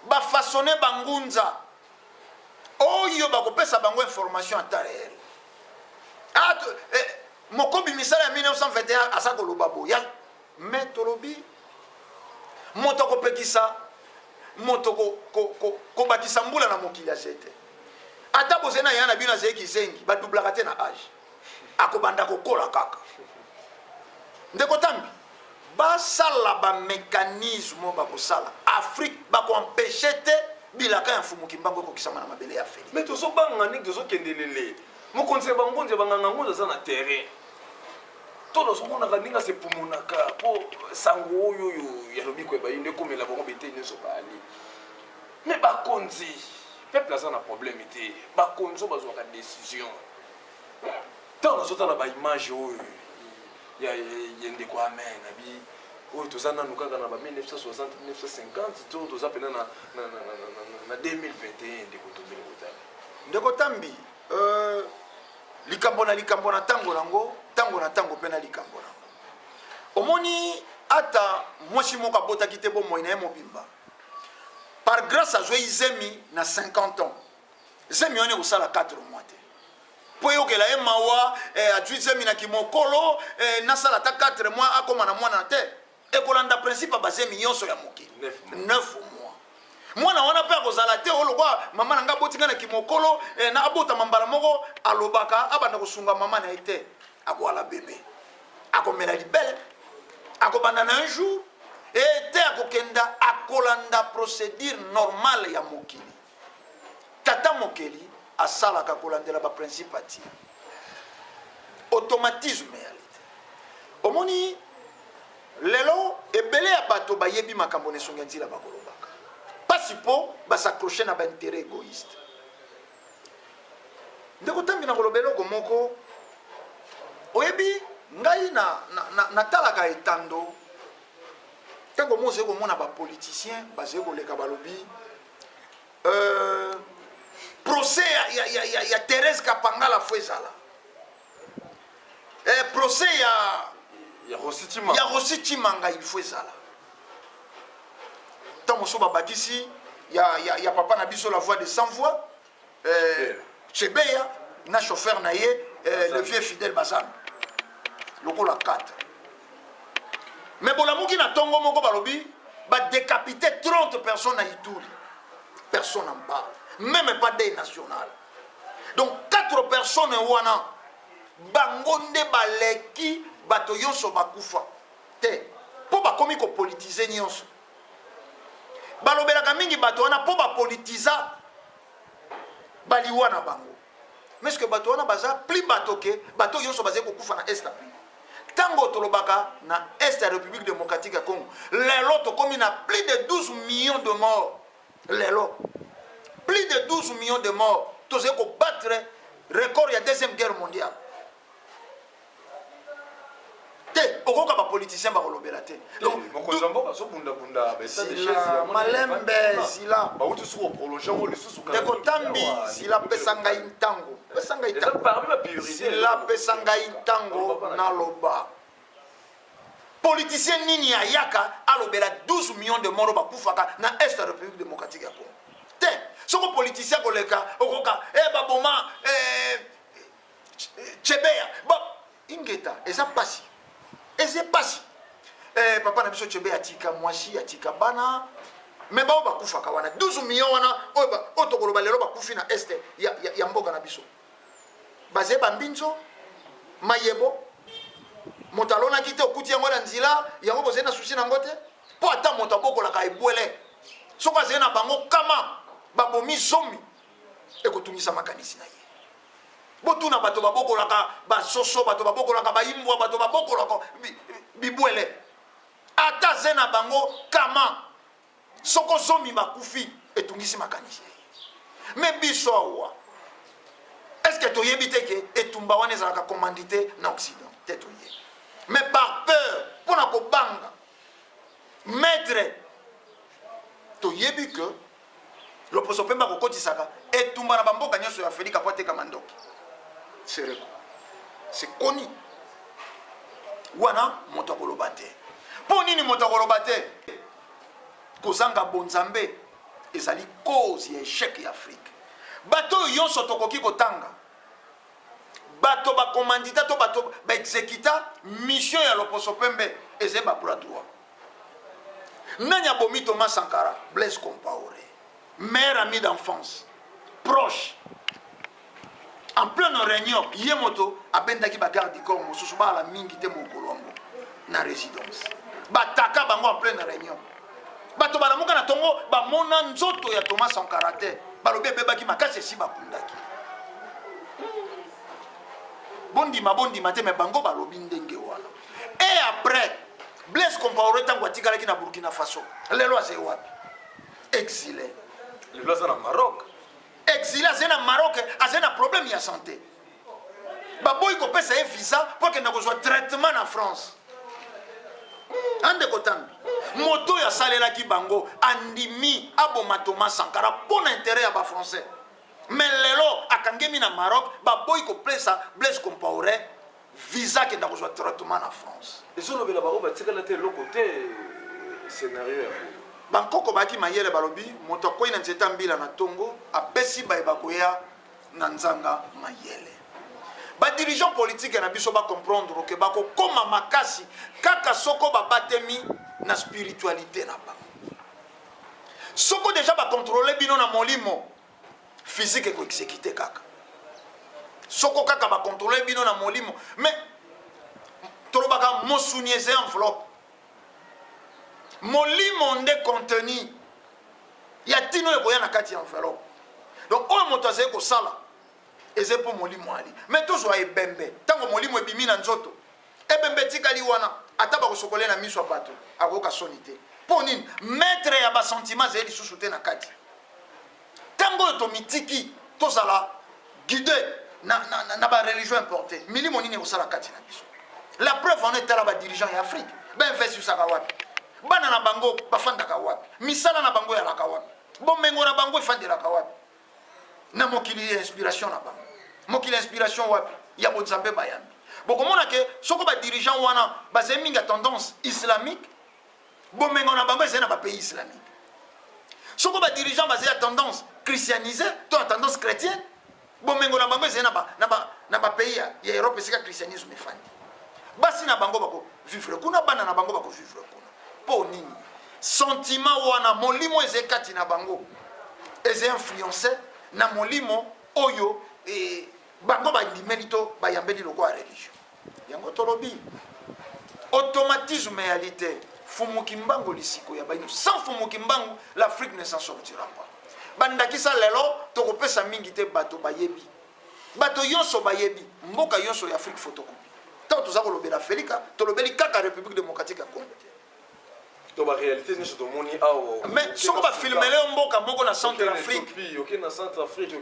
bafaçonne bangunza oyo bakopesa bango information en temps réel. Ah, mokobi misala ya 1921 aza koloba boya. Mais tolobi moto akopekisa moto kobakisa mbula na mokili aze te. Ata bozali na ya na bino azali kizengi, badublaka te na age, akobanda kokola kaka. Ndeko Tambi, basala bamécanisme oyo bakosala Afrique, bakoempêche te bilaka ya Mfumu Kimbangu ekokisama na mabele ya Félix. Mais tozobanga ndenge tozokendelele. Mokonzi ya bangonzi ya banganga ngonzi aza na terrain to nazomonaka ndenge asepumonaka mpo sango oyo ya lobiko ya bayindo ekomela bango bete nyonso baali. Mais bakonzi, peuple aza na problème te. Bakonzi oyo bazwaka décision, ntango nazotala baimage oyo ya ndeko Amen abi oyo, toza nanu kaka na ba 1960, 1950 to toza mpena na 2021, ndeko Tombele kotala? Ndeko Tambi, likambo na likambo na ntango nango, ntango na ntango mpe na likambo nango. Omoni ata mwasi moko abotaki te bomoi na ye mobimba, par grâce azwei zemi na 50 ans. Zemi wana ekosala 4 mois te mpo eyokela ye mawa eh, azwi zemi na kimokolo eh, nasala ata 4 mois akoma na mwana te. Ekolanda principe ya bazemi nyonso ya mokili, 9 mois. Mwana wana mpe akozala te oyo lokola mama na ngai aboti ngai na kimokolo eh, na abotama mbala moko alobaka abanda kosunga mama na ye te. Akoala bebe, akomela libele, akobanda na un jour e te akokenda, akolanda procédure normale ya mokili. Tata mokeli asalaka kolandela ba principe atia. Automatisme ya lite. Omoni lelo ebele ya bato bayebi makambo na esongi ya nzila bakolobaka. Pasi po ba s'accrocher na ba intérêt égoïste. Ndeko Tambi na koloba eloko moko oyebi ngai na, na, na, natalaka etando ntango mo ozali komona bapoliticien bazali koleka balobi Euh, procès ya, ya, ya, ya, ya Thérèse Kapangala fo ezala eh, procès ya ya Rossy Tshimanga, ya Rossy Tshimanga il faut ezala ntango mosusu babakisi ya, ya, ya papa na biso la voix de sans voix eh, Chebeya na chauffeur na ye eh, le vieux Fidèle Bazana lokola 4 mais bolamuki na tongo moko balobi ba décapiter 30 personnes na Ituri personne n'en parle même pas deuil national donc 4 personnes wana bango nde baleki bato nyonso bakufa te mpo bakomi kopolitize nyonso balobelaka mingi bato wana mpo bapolitiza baliwa na bango mais que bato wana baza plus bato ke bato nyonso bazali kokufa na est afrique ntango tolobaka na est ya république démocratique ya congo lelo tokomi na plus de 12 millions de morts lelo plus de 12 millions de morts tozali kobattre record ya deuxième guerre mondiale te okoka ba politicien bakolobela te mokonzi ya mboka azobundabunda malembe zila bauti suku koprolonge yango lisusu ndeko tambi zila pesa ngai ntango pesa ngai ntango zila pesa ngai ntango naloba politicien nini ayaka alobela 12 millions de morts bakufaka na est ya république démocratique ya congo te soko politicien akoleka okoka eh, baboma eh, Chebeya ba ingeta eza pasi eza pasi eh, papa na biso Chebeya atika mwasi atika bana me bao bakufaka wana 12 millions wana oyo tokoloba lelo bakufi na este ya, ya, ya mboka na biso baze bambinzo mayebo moto alonaki te okuti yango na nzela yango bozali na susi na yango te mpo ata moto abokolaka ebwele soki azali na bango kama babomi zomi ekotungisa makanisi na ye botuna bato babokolaka basoso bato babokolaka baimbwa bato babokolaka bibwele ata ze na bango kama soko zomi bakufi etungisi makanisi me biso awa estce toyebi te ke etumba wana ezalaka commandite na occident te toyebi mais par peur mpo na kobanga maître toyebi que Loposo pembe akokotisaka etumba na bamboka nyonso ya Afrika mpo ateka mandoki. Sereko. C'est connu. Wana moto akoloba te. Mpo nini moto akoloba te? Kozanga bonzambe ezali cause ya échec ya Afrique. Bato oyo nyonso tokoki kotanga bato bakomandita to bato baexekita mission ya loposo pembe ezali ba bras droit Nani abomi Thomas Sankara? Blaise Compaoré. Meilleur ami d'enfance. Proche. En pleine réunion, ye moto abendaki ba garde du corps mosusu baala mingi te mokolo yango na résidence. Bataka bango en pleine réunion. Bato balamuka na tongo bamona nzoto ya Thomas Sankara te. Balobi ebebaki makasi esi bakundaki. Bondima bondima te mais bango balobi ndenge wana. Et après Blaise Compaoré ntango atikalaki na Burkina Faso, lelo azali wapi? Exilé. Lelo aza na Maroc. Exilé azali na Maroc, azali na problème ya santé. Baboyi kopesa ye visa mpo akenda kozwa traitement na France. Andeko Tambi, moto oyo asalelaki bango andimi aboma Thomas Sankara mpo na intérêt ya ba Français. Mais lelo akangemi na Maroc, baboyi kopesa Blaise Compaoré visa akenda kozwa traitement na France. Ezolobela bango batikala te eloko te scenario ya boye. Bankoko bayaki mayele, balobi moto akwei na nzete ya mbila na tongo, apesi baye bakoya na nzanga mayele. Ba dirigeants politiques na biso ba comprendre que bakokoma makasi kaka soko babatemi na spiritualité na bango. Soko deja ba contrôler bino na molimo, physique eko exécuter kaka. Soko kaka ba contrôler bino na molimo, mais tolobaka mosuni eza enveloppe. Molimo nde contenu ya tino ekoya na kati ya enveloppe. Donc oyo moto azali kosala eza mpo molimo ali. Mais tozwa ebembe, ntango molimo ebimi na nzoto, ebembe etikali wana, ata bakosokole na miso ya bato, akoyoka soni te. Mpo nini? Maître ya basentiment azali lisusu te na kati. Ntango oyo tomitiki tozala guide na, na, na, na bareligion importe, milimo nini ekosala kati na biso? La preuve en est, tala badirigeant ya Afrique bainvestisaka wapi? Bana na bango bafandaka wapi? Misala na bango eyalaka wapi? Bomengo na bango efandelaka wapi? Na mokili ya inspiration na bango, mokili ya inspiration wapi? Ya bonzambe bayambi. Bokomona ke soko badirigeant wana bazali mingi ya tendance islamique, bomengo na bango ezali na bapays islamique. Soko badirigeant bazali ya tendance christianise to ya tendance chrétienne, bomengo na bango ezali na bapays ya Europe esika christianisme efandi. Basi na bango bakovivre kuna, bana na bango bakovivre kuna. Mpo nini? Sentiment wana, molimo ezali kati na bango, ezali influence na molimo oyo e, bango bandimeli to bayambeli lokola religion. Yango tolobi automatisme eyali te. Fumu Kimbangu lisiko ya baino. Sans Fumu Kimbangu, l'Afrique ne s'en sortira pas. Bandakisa lelo tokopesa mingi te, bato bayebi, bato nyonso bayebi, mboka nyonso ya Afrique photocopie. Ntango toza kolobela Afrika, tolobeli kaka République démocratique ya Congo te. To ba réalité nyonso tomoni awa. Mais soko bafilmele yo mboka moko na Centre Afrique,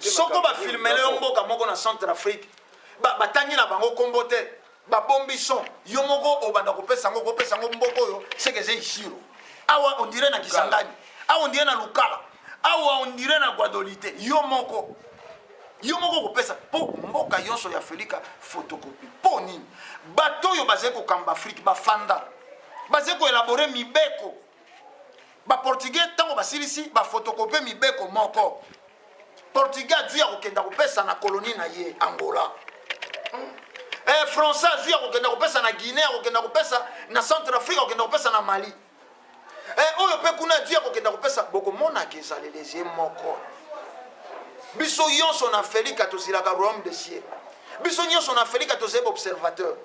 soko bafilmele yo mboka moko na Centre Afrique, batangi na bango kombo te, babombi son, yo moko obanda kopesa yango, kopesa yango mboka oyo seke eza Isiro. Awa on dirait na Kisangani, awa on dirait na Lukala, awa on dirait na Guadolite. Yo moko, yo moko kopesa mpo mboka nyonso ya Afrika photocopie. Mpo nini? Bato oyo bazali kokamba Afrike bafanda, bazali koelabore mibeko. Baportugais ntango basilisi bafotokopie mibeko moko, Portugais azwi ya kokenda kopesa na colonie na ye Angola. Eh, Français azwi ya kokenda kopesa na Guinée, ya kokenda kopesa na Centre Afrique, akokenda kopesa na Mali. Eh, oyo mpe kuna azwi ya kokenda kopesa. Bokomonaka ezaleli eze moko. Biso nyonso na Afrika tozilaka royaume de ciel. Biso nyonso na Afrika tozali baobservateur.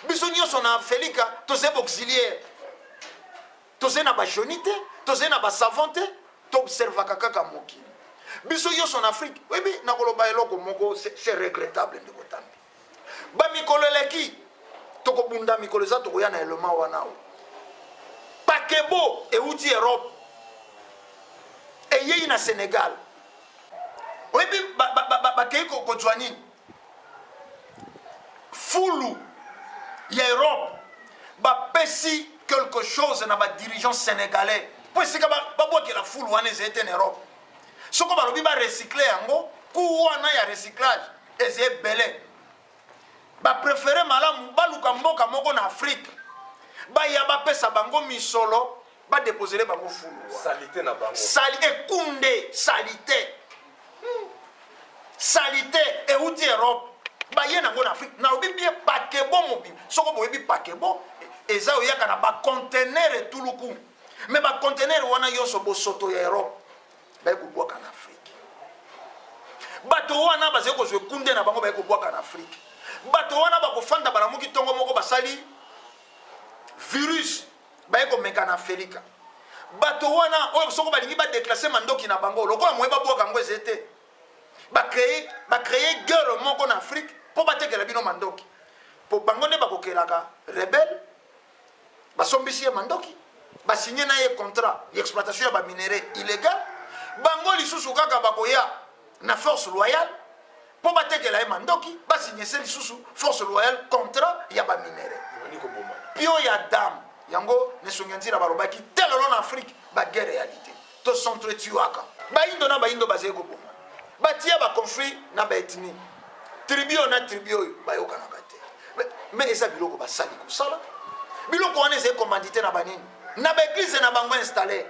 Biso nyonso na Afrika tozali baauxiliaire. Tozali na bajoni te, tozali na basavant te, toobservaka kaka mokili. Biso nyonso na Afrique, oyebi, nakoloba eloko moko, c'est regrettable ndeko Tambi. Bamikolo eleki, tokobunda mikolo eza, tokoya na elema wana o. Pakebo euti Europe, eyei na Senegal. Oyebi bakei kozwa nini? Fulu ya Europe bapesi quelque chose na badirigeant sénégalais mpo esika babwakela fulu wana ezali te na Europe. Soko balobi barecycle yango, ku wana ya recyclage eza ebele. Baprefere malamu baluka mboka moko na Afrique, baya bapesa bango misolo, badeposele bango fulu wana. Salite na bango. Sali ekunde salite. Salite euti Europe, baye nango na Afrique. Nalobi bien pakebo mobimba. Soko boyebi pakebo eza oyaka na bacontener etuluku, me bacontener wana nyonso bosoto ya Europe baye kobwaka na Afrique. Bato wana bazali kozwa ekunde na bango, baye kobwaka na Afrique. Bato wana bakofanda, balamuki ntongo moko basali virus, baye komeka na Afrika. Bato wana oyo soko balingi badeklasse mandoki na bango lokola moye babwaka yango eze te, bacreye guerre moko na Afrique mpo batekela bino mandoki, mpo bango nde bakokelaka rebelle, basombisi ye mandoki, basinye na ye contrat ya exploitation ya baminerai illégal. Bango lisusu kaka bakoya na force loyale mpo batekela ye mandoki, basinyese lisusu force loyale contrat ya baminerai. Pio ya dame yango nesongi ya nzila balobaki te lelo na Afrique baguerre eyali te, tosentretuaka bayindo na bayindo bazali koboma, batia baconflit na baethnie, tribu oyo na tribu oyo bayokanaka te. Mais eza biloko basali kosala, biloko wana ezali commandité na banini, na baeglise na bango installe.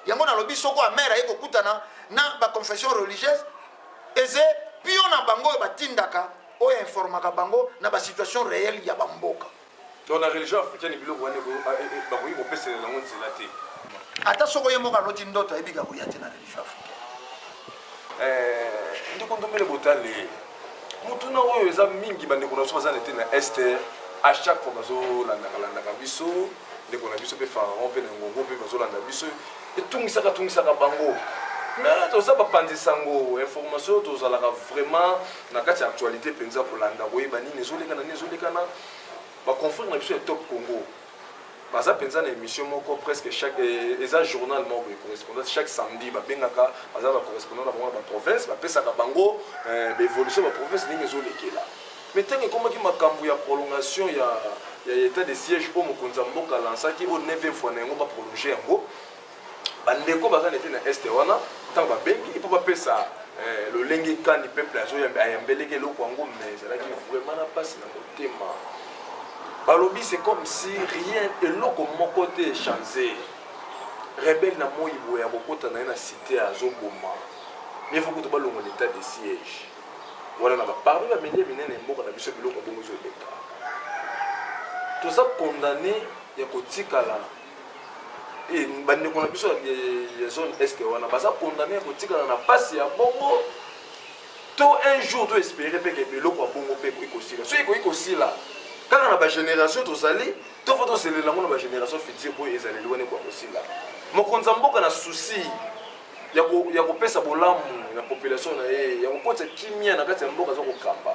Yango nalobi soko Amer aye kokutana na ba confession religieuse, eze pion na bango oyo batindaka, oyo informaka bango na ba situation réelle ya ba mboka. Donc na religion africaine biloko wana bakoki kopeselela yango nzela te. Ata soko ye moko aloti ndoto ayebi ka koya te na religion africaine. Eh, ndeko Ndombele Botale, motuna oyo eza mingi bandeko na biso baza na te na est à chaque fois bazolandaka landaka biso ndeko na biso mpe pharaon mpe na ngongo mpe bazolanda biso etungisaka tungisaka bango mais toza bapanzi sango information tozalaka vraiment na kati ya actualité mpenza kolanda koyeba nini ezolekana nini ezolekana baconfrère na biso ya top congo baza mpenza na émission moko presque chaque eh, eza journal moko boye correspondance chaque samedi babengaka baza bacorrespondant na bango na baprovince bapesaka bango eh, baévolution ya baprovince ndenge ezolekela Mais ntango ekomaki makambo ya prolongation ya, ya etat de siège oyo mokonzi ya mboka alansaki oyo 9e fois na yango baprolonge yango, bandeko baza nete na este wana ntango babengi mpo bapesa eh, lolenge kani peuple ayambeleki eloko yango, mais ezalaki vraiment na mpasi na motema. Balobi c'est comme si rien, eloko moko te echange. Rebelle na moi boye akokota na ye na cité azoboma, mieux vaut kutu balongola etat de siège. wana na ba parmi ba media minene ya mboka na biso biloko bongo ezoleka toza condamné ya kotikala eh, bandeko na biso ya zone est wana baza condamné ya kotikala na pasi ya bongo to un jour to espérer mpe ke biloko ya bongo mpe ekoki kosila soki ekoki kosila kaka na bagénération tozali to fo tozelela yango na bagénération future mpo ezaleli wana ekoka kosila mokonzi ya mboka na souci ya kopesa bolamu na population na ye ya kokotisa kimia na kati ya mboka aza kokamba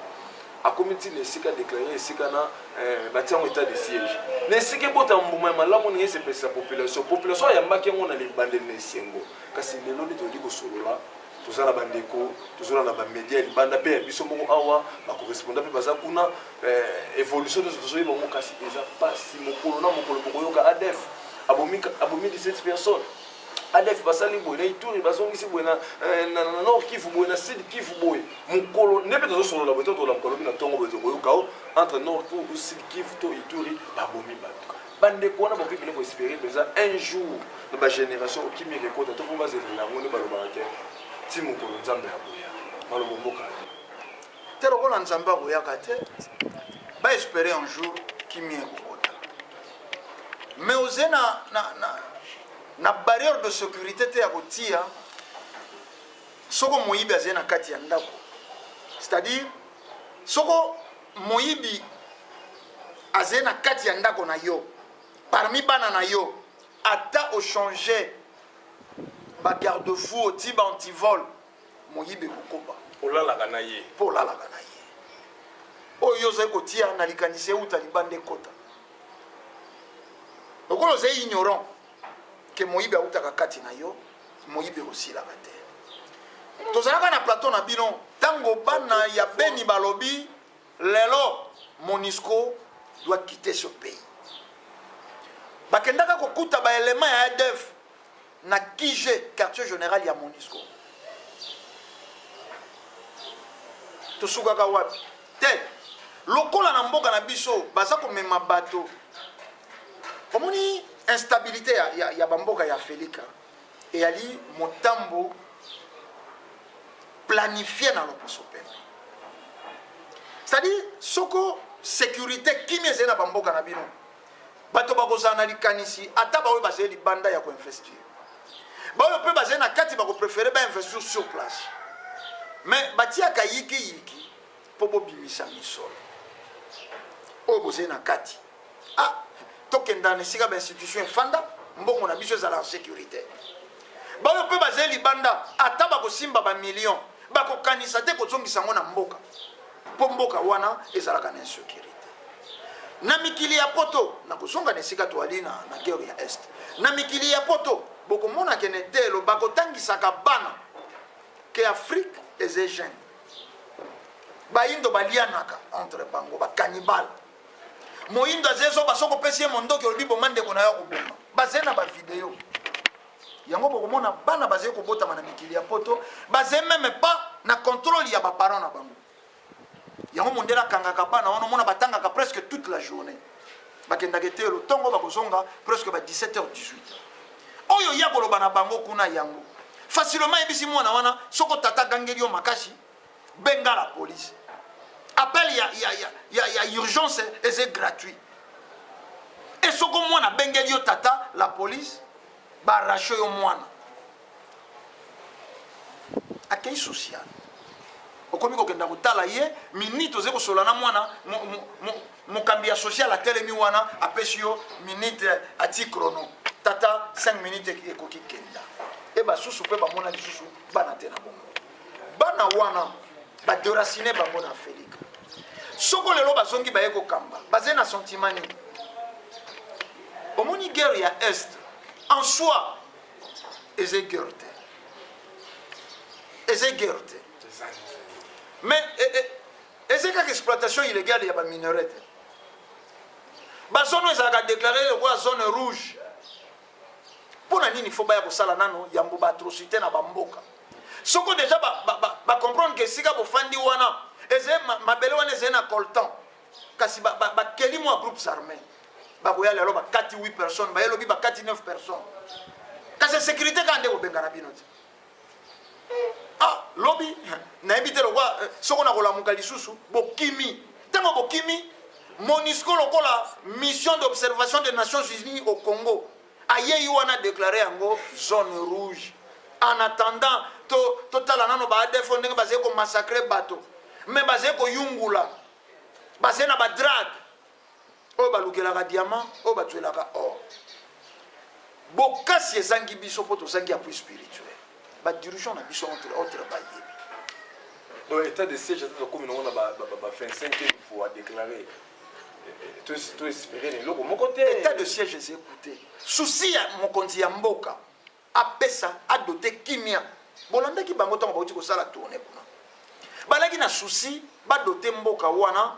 akomi ntina esika deklare esika na eh, batia yango etat de siège na esika ebota mbuma ya malamu ndenge esepelisa population population ayambaki yango na libandeli na esengo kasi lelo nde tozali kosolola toza na bandeko tozolanda bamedia ya libanda mpe ya biso moko awa bakorresponda mpe baza kuna eh, évolution nyonso tozoyeba yango kasi eza mpasi mokolo na mokolo bokoyoka adef abomi, abomi 17 personnes ADF basali boye na Ituri bazongisi boye na, eh, na, na Nord Kivu boye na Sud Kivu boye mokolo nde mpe tozosolola boye to tolamuka lobi na ntongo boye tokoyoka o entre Nord Kivu Sud Kivu to Ituri babomi bato bandeko wana bakoki bino koespere mpenza un jour na bagénération okimi ekekota to mpo bazelela yango nde balobaka te ti mokolo nzambe akoya malobo mboka te lokola nzambe akoyaka te baespere un jour kimia ekokota mais oze na, na, na, na barrière de sécurité te ya kotia soko moyibi azali na kati ya ndako c'est-à-dire soko moyibi azali na kati ya ndako na yo parmi bana na yo ata ochange ba garde fou oti ba antivol moyibi ekokoba olalaka na ye mpo olalaka na ye oyo yo ozali kotia na likanisi euta libanda ekota lokola ozali ignorant ke moyibi autaka kati na yo moyibi ekosilaka te tozalaka na plateau na bino ntango bana ya beni balobi lelo monusco doit quitter ce pays bakendaka kokuta baelema ya adf na QG, quartier général ya Monusco. Tosukaka wapi? Te, lokola na mboka na biso baza komema bato, omoni instabilité ya, ya, ya bamboka ya Afelika eyali motambo planifie na loposo pembe. C'est-à-dire soko sécurité kimia ezali na bamboka na bino Bato bakozala na likanisi, ata baoyo bazali libanda ya koinvestir, baoyo mpe bazali na kati bakoprefere bainvestir sur place, mais batiaka yikiyiki mpo bobimisa misolo oyo bozali na kati. Ah, tokenda na esika bainstitution efanda, mbongo na biso ezala en sécurité. Baoyo mpe bazali libanda, ata bakosimba bamillion, bakokanisa te kozongisa yango na mboka, mpo mboka wana ezalaka na insécurité. Na mikili ya poto, nakozonga na esika toali na, na guerre ya Est. Na mikili ya poto, bokomona ke na eteyelo bakotangisaka bana ke Afrique eza jungle. Bayindo balianaka entre bango, ba cannibal. Moyindo aze zoba, soki opesi ye mondoki olobi boma ndeko na yo akoboma. Baze na ba video. Yango bokomona bana bazali kobotama na mikili ya poto, baze meme pas na contrôle ya ba parents na bango. Yango mondele akangaka bana wana, omona batangaka presque toute la journée, bakendaka eteyelo ntongo, bakozonga presque ba 17h 18h. Oyo ya koloba na bango kuna yango. Facilement ayebisi mwana wana soko tata agangeli yo makasi benga la police. Appel ya, ya, ya, ya, ya urgence eze gratuit. Et soko mwana abengeli yo tata la police ba arrache yo mwana. Akei social. Okomi kokenda kotala ye minute oze kosolola na mwana mokambi ya social atelemi wana apesi yo minute ati chrono tata 5 minute ekoki kenda e basusu mpe bamona lisusu bana te na bongo bana wana baderacine bango na Afrika soko lelo bazongi baye kokamba bazali na sentiment nini omoni guerre ya est en soi eza guerre te eza guerre te mais eh, eh, eza kaka exploitation illégale ya baminerai te bazone oyo ezalaka déclaré lokola zone rouge mpo na nini fo baya kosala nano yambo baatrocité na bamboka soko deja bacomprendre ba, ba, ke esika bofandi wana ezali mabele wana ezali na coltan kasi bakeli ba, ba mwa groupes armés bakoya lelo bakati 8 personnes baye lobi bakati 9 personnes kasi sécurité kaka nde kobengana bino te ah lobi nayebi te lokwa eh, soko nakolamuka lisusu bokimi ntango bokimi monusco lokola mission d'observation des nations unies au congo ayei wana déclare yango zone rouge en attendant totala to nano baadefo ndenge bazali komassacre bato me bazali koyungula bazali na badrague oyo balukelaka diamant oyo batwelaka or bokasi ezangi biso mpo tozangi appui spirituel badirigeant na biso entre autres bayebi. Donc état de siège ata tokomi nango na ba 25 fois déclaré to espérer na eloko moko te. État de siège eza écoute souci ya mokonzi ya mboka apesa adote kimia. Bolandaki bango ntango bauti kosala tourne kuna, balaki na souci badote mboka wana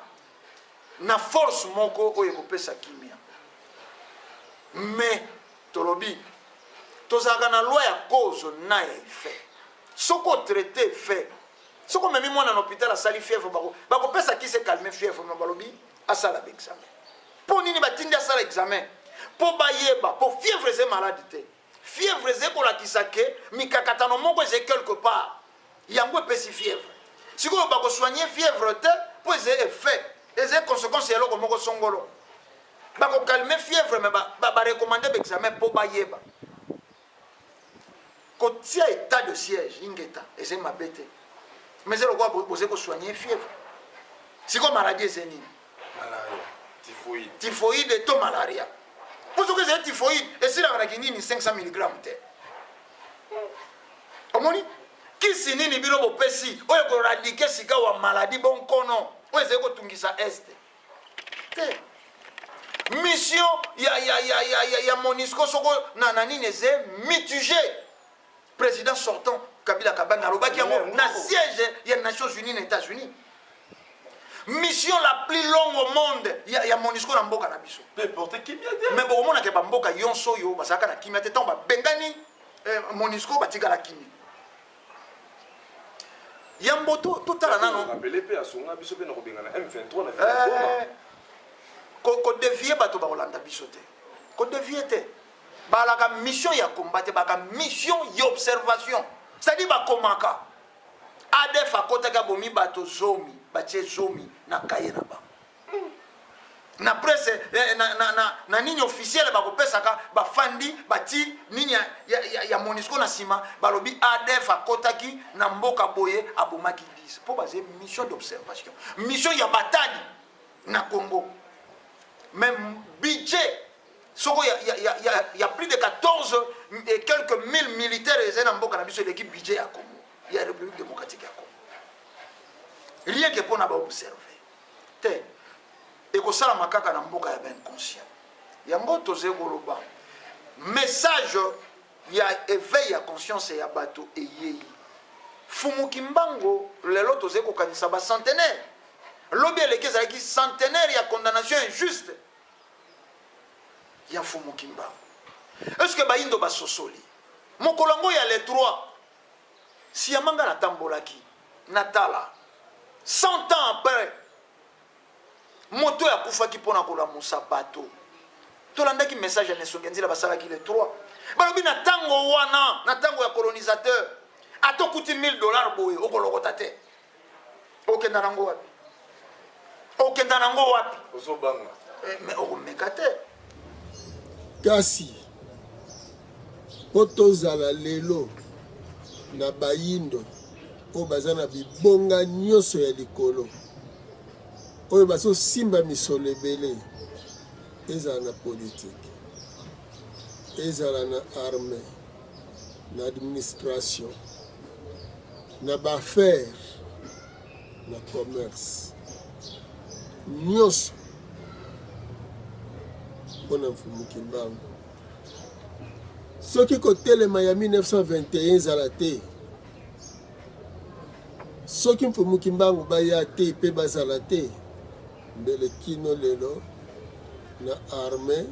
na force moko oyo ekopesa kimia. Mais tolobi tozalaka na loi ya cause na ya effet. Soki otraite effet, soki omemi mwana na hôpital asali fièvre, bakopesa kisi ekalme fièvre, me balobi asala baexamen. Mpo nini batindi asala examen? Mpo bayeba, mpo fièvre eza malade te. Fièvre eza kolakisa ke mikakatano moko eza quelque part, yango epesi fièvre. Sikoyo bakosoigne fièvre te mpo eza effet, eza conséquence ya eloko moko songolo. Bakokalme fièvre me barecommande baexamen mpo bayeba. Kotia état de siège ingeta eza mabe te, mais eza lokola boze kosoigne fièvre. Sikoyo maladie eza nini? Malaria, typhoïde. Typhoïde to malaria. Mpo soki ezali typhoïde esilaka na kinini 500 mg te. Omoni kisi nini bino bopesi oyo ekoradike sika wa maladie bonkono oyo ezali kotungisa este te. Mission ya, ya, ya, ya, ya, ya MONUSCO soko na, na nini eze mitige. Président sortant Kabila Kabange alobaki yango na siège ya Nations Unies na États-Unis. Mission la plus longue au monde ya, ya MONUSCO na mboka na biso. Mais bokomonaka bamboka yonso oyo bazalaka na kimia te ntango babengani eh, MONUSCO batikala kimia. Yambo totala nano rappelé mpe asunga biso mpe na kobengana M23 na eh, kodevie bato bakolanda biso te, kodevie te. Balaka mission ya combat te, balaka mission ya observation, c'est-à-dire bakomaka ADF akotaki abomi bato zomi, batie zomi na kaye na bango na presse eh, na, na, na, na nini officiele bakopesaka bafandi bati nini ya, ya, ya, ya MONUSCO na nsima balobi ADF akotaki na mboka boye abomaki 10 mpo baze mission d'observation, mission ya batali na Congo. Mais budget soko ya, ya, ya, ya, ya plus de 14 et quelques mille militaires ezali na mboka na biso eleki budget ya Congo, ya République démocratique ya Congo, rien que mpona baobserve te. Ekosalama kaka na mboka ya bainconscient. Yango tozali koloba message ya éveil ya conscience ya bato eyei. Fumu Kimbangu lelo tozali kokanisa bacentenaire, lobi eleki ezalaki centenaire ya condamnation injuste ya Fumu Kimbangu. Est-ce que bayindo basosoli mokolo yango ya le 3 siyamanga natambolaki natala 100 ans après moto oyo akufaki mpona kolamusa bato. Tolandaki message ya Nesongi Nzila basalaki le 3. Balobi na tango wana, na tango ya colonisateur, ata okuti 1000 dollars boye okolokota te. Okenda nango wapi? Okenda nango wapi? Ozobanga. Eh, mais okomeka te. Kasi mpo tozala lelo na bayindo oyo baza na bibonga nyonso ya likolo, oyo bazosimba misolo ebele, ezala na politike, ezala na armee, na administration, na ba affaires, na commerce, nyonso mpo na Mfumu Kimbangu. Soki kotelema ya 1921 ezala te, soki Mfumu Kimbangu baya te mpe bazala te, mbele kino lelo na armee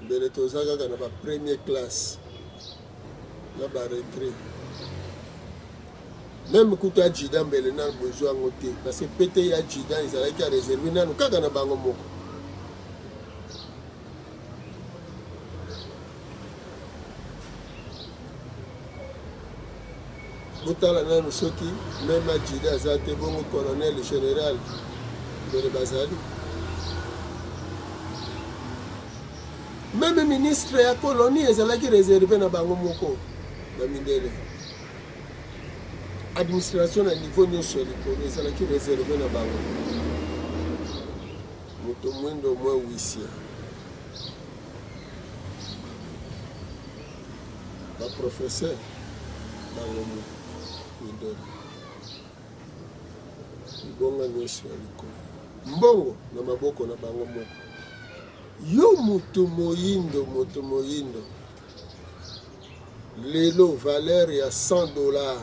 mbele toza kaka na ba premier classe na ba retrait. Meme kutu adjudant mbele nanu bozwa yango te, parce que pete ya adjudant ezalaki ya reserve nanu kaka na bango moko. Botala nanu soki meme adjudant aza te, bongo colonel general mbele bazali. Meme ministre ya colonie ezalaki reserve na bango moko ba mindele. Administration na niveau nyonso ya likolo ezalaki reserve na bango. Moto mwindo moins huissier. Ba professeur bango moko mindele. Libonga nyonso ya likolo. Mbongo na maboko na bango moko. Yo moto moyindo, moto moyindo. Lelo valeur ya 100 dollars,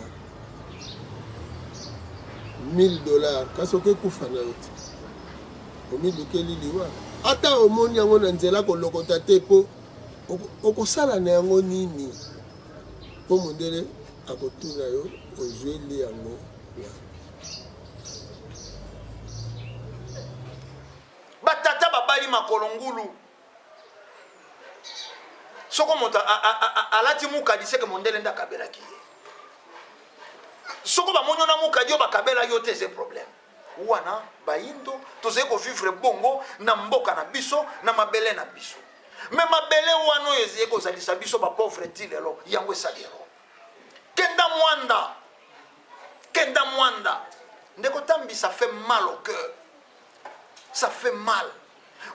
1000 dollars, kasi oke kufa na yo te. Omilukeli liwa. Ata omoni yango na nzela kolokota te po okosala na yango nini? Po mondele akotuna yo ozweli yango wapi? Ba tata babali makolo ngulu. Soko moto alati mukadi seke mondele nde akabelaki ye. Soko bamoni yo na mukadi oyo bakabela yo te eze problème. Wana bayindo tozali kovivre bongo na mboka na biso na mabele na biso. Me mabele wana oyo ezali kozalisa biso ba pauvre ti lelo yango esali erreur. Kenda Mwanda, kenda Mwanda ndeko Tambi, ça fait mal au cœur. Ça fait mal.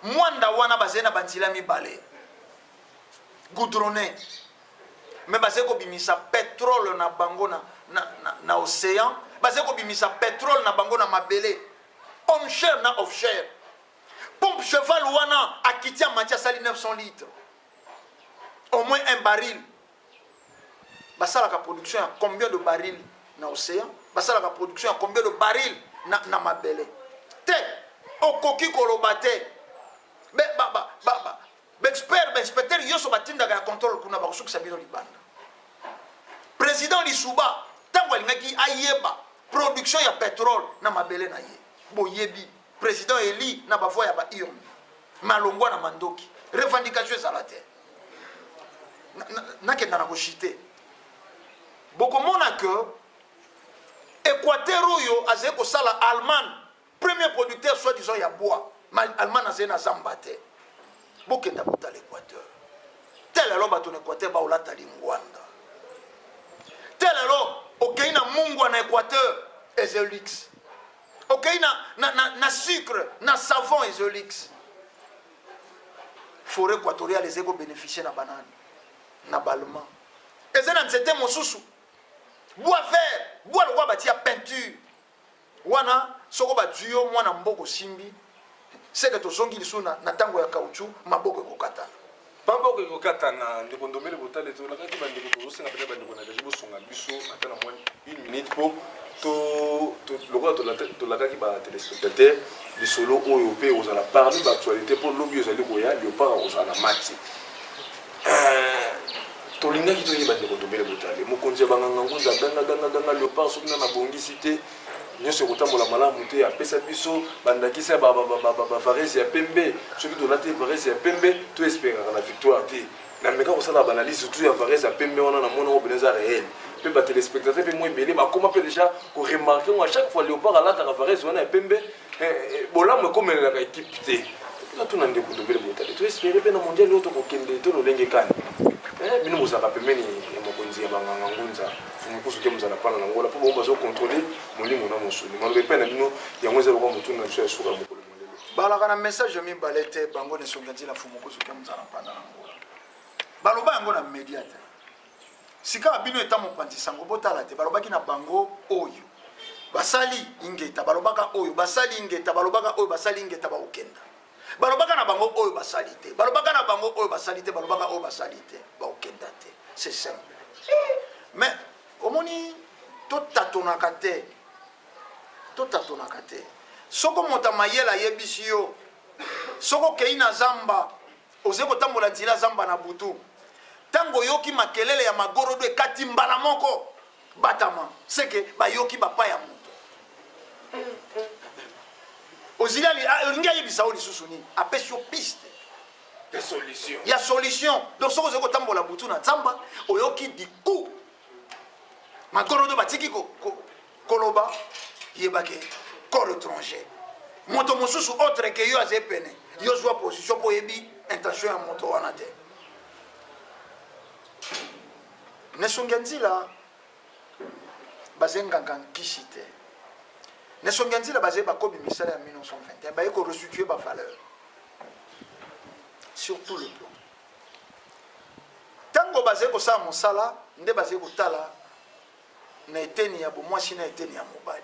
Mwanda wana bazali na banzela mibale goudronné, mais bazali kobimisa pétrole na bango na, na, na, na océan, bazali kobimisa pétrole na bango na mabele onshore na offshore. Pompe cheval wana akiti amati asali 900 litres, au moins un baril. Basalaka production ya combien de baril na océan? Basalaka production ya combien de baril na, na mabele? Te, okoki koloba te. Be, ba, ba, ba, ba, ba expert, ba inspecteur yoso batindaka ya contrôle kuna bakosukisa bino libanda. Président Lisuba tango alingaki ayeba production ya pétrole na mabele na ye. Boyebi président Eli na ba voix ya ba urne. Malongwa na mandoki. Revendication ezala te. Nakenda na koshite. Bokomona que Équateur oyo azali kosala Allemagne, premier producteur soi-disant ya bois, mais Allemagne azali na zamba te. Bokenda kotala Équateur. Tel alors bato na Équateur baolata lingwanda. Tel alors okei na mungwa na Équateur eza luxe. Okei na, na, na, na sucre, na savon eza luxe. Forêt équatoriale ezali kobénéficie na banani, na balma. Eza na nzete mosusu bois vert, bois lokola batia peinture wana, soko bazwi yo mwana mboka osimbi seke tozongi lisusu na, na ntango ya caoutchouc, maboko ekokatana. Maboko ekokatana. Ndeko Ndombele Botale, tolakaki bandeko, tozosenga mpenza bandeko na regie bosunga biso ata na mwa une minute mpo lokola tolakaki ba téléspectateurs lisolo oyo mpe ekozala parmi ba actualité mpo lobi ezali koya, Léopard akozala na match. Tolingaki toyeba ndeko Ndombele Botale, mokonzi ya banganga ngunza, ganga ganga ganga Léopard soki nanu abongisi te nyonso ekotambola malamu te. Apesa biso bandakisa ya bavarese ya pembe, soki tolati varese ya pembe to esperaka na victoire te. Nameka kosala baanalyse surtout ya varese ya pembe wana, namona yango mpenza eza réel. Mpe batelespectateur mpe mwa ebele bakoma mpe déjà koremarke yango. À chaque fois Léopard alataka varese wana ya pembe, bolamu ekomelelaka ekipe te. Tuna ndeko Ndombele Botale, toespere mpe na mondial oyo tokokende to lolenge kani? Bino bozalaka pembeni ya mokonzi ya banganga ngunza Fumukusu ke mozala pana na ngola mpo bango bazokontrole molimo na mosuni. Maloba epai na bino yango eza lokwa motuna na biso ya suka ya mokolo molelo. Balaka na message mibale te. Bango na esongi ya nzela Fumukusu ke mozala mpanda na ngola, baloba yango na media te. Sika bino eta mopanzi sango botala te. Balobaki na bango oyo basali ingeta, balobaka oyo basali ingeta, balobaka oyo basali ingeta, bakokenda. Balobaka na bango oyo basali te, balobaka na bango oyo basali te, balobaka oyo basali te, bakokenda te. C'est simple. Mais omoni, totatonaka te, totatonaka te. Soko moto mayele ayebisi yo, soko okei na zamba, ozali kotambola nzela zamba na butu, ntango oyoki makelele ya magorodo ekati mbala moko, batama, seke bayoki bapa ya moto. Ozili olingi ayebisa yo lisusu nini? Apesi yo piste ya solution, ya solution. Donc soki ozali kotambola butu na zamba, oyoki diku magorodo batiki koloba, yebake corps étranger, moto mosusu autre ke yo azali pene. Yo zwa position mpo oyebi intention ya moto wana te. Nesongi ya nzila bazengaka nkisi te. Nesongi ya nzila bazali bakobi misala ya 1921, baye korestitue bavaleur sur tout le plan. Ntango bazali kosala mosala nde bazali kotala na eteni ya bomwasi na eteni ya mobali.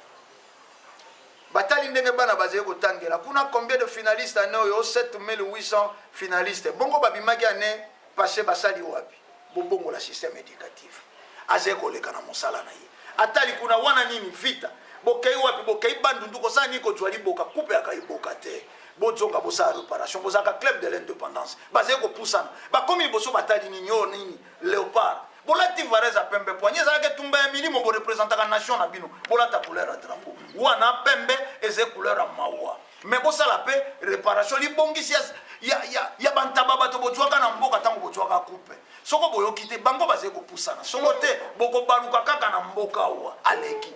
Batali ndenge bana bazali kotangela kuna. Combien de finalistes année oyo? 7800 finalistes. Bongo babimaki année passé, basali wapi? Bobongola système éducatif. Azali koleka na mosala na ye, atali kuna wana nini? Vita. Bokei wapi? Bokei Bandundu kosala nini? Kozwa liboka, coupe yaka eboka te. Bozonga, bosala réparation. Bozalaka club de l'indépendance. Bazali kopusana, bakomi liboso, batali nini? Oyo nini? Léopard. Bolati varese ya pembe poigne, ezalaka etumba ya milimo. Borepresentaka nation na bino, bolata couleur ya drapeau wana. Pembe ezali couleur ya mawa. Mais bosala mpe réparation, libongisi ya bantaba bato bozwaka na mboka ntango bozwaka coupe. Soko boyoki te, bango bazali kopusana. Songo te, bokobaluka kaka na mboka awa. Aleki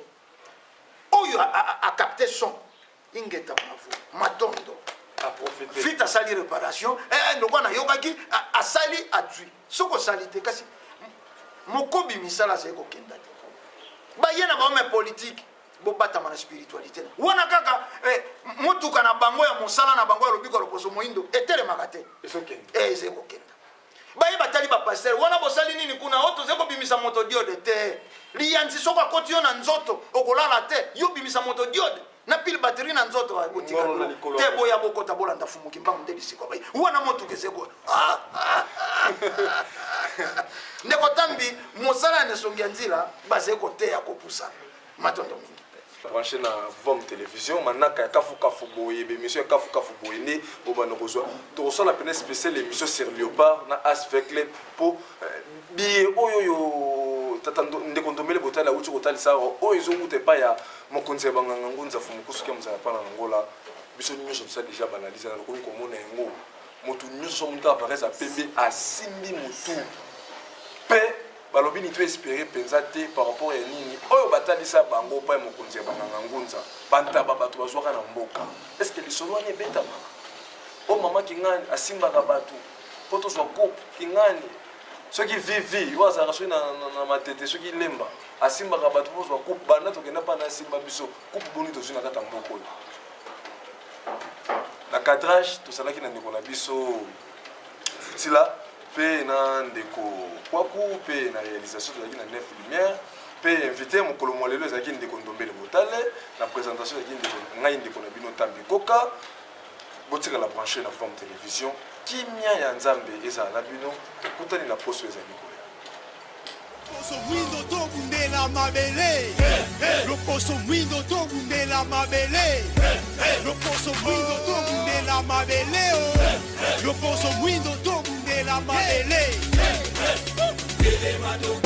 oyo acapte son. Ingeta, bravo, matondo. Vite asali réparation, lokola nayokaki asali adui. Soki osali te, kasi mokobi misala azali kokenda te. Baye na bahomme politique, bobatama na spiritualité wana kaka. Motuka na bango ya mosala na bango ya lobiko ya loposo moyindo etelemaka te, ezali kokenda. Baye batali bapasteur wana, bosali nini kuna? Oyo tozali kobimisa moto diode te. Liyanzi soko akoti yo na nzoto, okolala te. Yo bimisa moto diode na pile batterie na nzoto, botika te. Boya, bokota, bolanda Fumuki Mbangu nde lisiko bai wana motuka ezeko. Ndeko Tambi, mosala ya nesongi ya nzila bazali koteya kopusana. Matondo mingi. Branché na Vom Télévision, manaka ya kafukafu boye, bémission ya kafukafu boye nde bobanda kozwa. Tokosala pene spécial émission sur Léopard na As Vecleb mpo biye oyo oyo tata ndeko Ndombele Botali awuti kotalisa awa, oyo ezowuta epai ya mokonzi ya banganga ngunza Fumukusu ke mozala pana na ngola. Biso nyonso tosala déjà baanalyse na lokomi komona yango. Moto nyonso so amoni kaka varese ya pembe, asimbi motu mpe balobi nini? Toespere mpenza te par rapport ya nini oyo batalisa bango mpa ya mokonzi ya banganga ngunza, bantaba bato bazwaka na mboka. Est-ce lisolo wana ebetamaka? Oyo mama Kingani asimbaka bato mpo tozwa coupe, Kingani soki vivi oyo azalaka soki na Matete, soki Lemba, asimbaka bato mpo ozwa coupe. Banda tokenda mpa na asimba biso coupe, boni tozwi na kati ya mboka oyo? Na cadrage tozalaki na ndeko na biso Futila mpe na ndeko Kwaku, mpe na réalisation tozalaki na Nef Lumière, mpe invité mokolo mwa lelo ezalaki ndeko Ndombele Botale. Na présentation ezalaki ndeko ngai, ndeko na bino Tambi Koka. Botikala branché na Forme Télévision. Kimia ya Nzambe ezala na bino. Tokutani na poso ezali koya. Loposo mwindo tobundela mabele, loposo mwindo tobundela mabele, loposo mwindo tobundela mabele, oh. Loposo mwindo tobundela mabele. Telema.